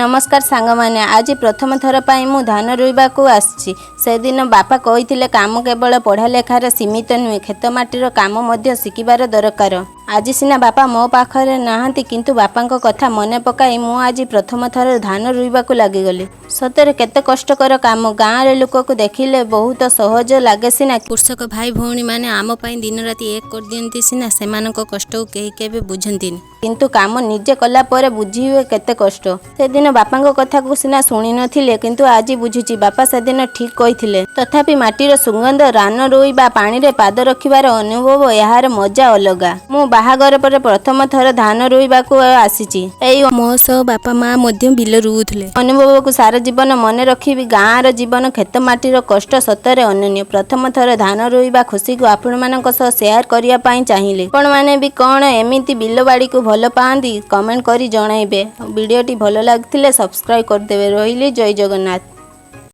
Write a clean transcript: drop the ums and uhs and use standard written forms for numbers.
ନମସ୍କାର ସାଙ୍ଗମାନେ, ଆଜି ପ୍ରଥମ ଥର ପାଇଁ ମୁଁ ଧାନ ରୋଇବାକୁ ଆସିଛି। ସେଦିନ ବାପା କହିଥିଲେ, କାମ କେବଳ ପଢ଼ା ଲେଖାରେ ସୀମିତ ନୁହେଁ, କ୍ଷେତ ମାଟିର କାମ ମଧ୍ୟ ଶିଖିବାର ଦରକାର। ଆଜି ସିନା ବାପା ମୋ ପାଖରେ ନାହାନ୍ତି, କିନ୍ତୁ ବାପାଙ୍କ କଥା ମନେ ପକାଇ ମୁଁ ଆଜି ପ୍ରଥମ ଥର ଧାନ ରୋଇବାକୁ ଲାଗିଗଲି। ସତରେ କେତେ କଷ୍ଟକର କାମ। ଗାଁରେ ଲୋକକୁ ଦେଖିଲେ ବହୁତ ସହଜ ଲାଗେ ସିନା, କୃଷକ ଭାଇ ଭଉଣୀମାନେ ଆମ ପାଇଁ ଦିନରାତି ଏକ କରିଦିଅନ୍ତି ସିନା, ସେମାନଙ୍କ କଷ୍ଟକୁ କେହି କେବେ ବୁଝନ୍ତିନି। କିନ୍ତୁ କାମ ନିଜେ କଲା ପରେ ବୁଝି ହୁଏ କେତେ କଷ୍ଟ। ସେଦିନ ବାପାଙ୍କ କଥାକୁ ସିନା ଶୁଣିନଥିଲେ, କିନ୍ତୁ ଆଜି ବୁଝୁଛି ବାପା ସେଦିନ ଠିକ୍ କହିଥିଲେ। ତଥାପି ମାଟିର ସୁଗନ୍ଧ, ଧାନ ରୋଇବା, ପାଣିରେ ପାଦ ରଖିବାର ଅନୁଭବ, ଏହାର ମଜା ଅଲଗା। ମୁଁ ବାହାଘର ପରେ ପ୍ରଥମ ଥର ଧାନ ରୋଇବାକୁ ଆସିଛି। ଏଇ ମୋ ସହ ବାପା ମା ମଧ୍ୟ ବିଲ ରୋଉଥିଲେ। ଅନୁଭବକୁ ସାରା ଜୀବନ ମନେ ରଖିବି। ଗାଁର ଜୀବନ, କ୍ଷେତ ମାଟିର କଷ୍ଟ ସତରେ ଅନନ୍ୟ। ପ୍ରଥମ ଥର ଧାନ ରୋଇବା ଖୁସିକୁ ଆପଣମାନଙ୍କ ସହ ସେୟାର କରିବା ପାଇଁ ଚାହିଁଲି। ଆପଣମାନେ ବି କ'ଣ ଏମିତି ବିଲବାଡ଼ିକୁ ଭଲ ପାଆନ୍ତି? କମେଣ୍ଟ କରି ଜଣାଇବେ। ଭିଡ଼ିଓଟି ଭଲ ଲାଗିଥିଲେ ସବସ୍କ୍ରାଇବ୍ କରିଦେବେ। ରହିଲି, ଜୟ ଜଗନ୍ନାଥ।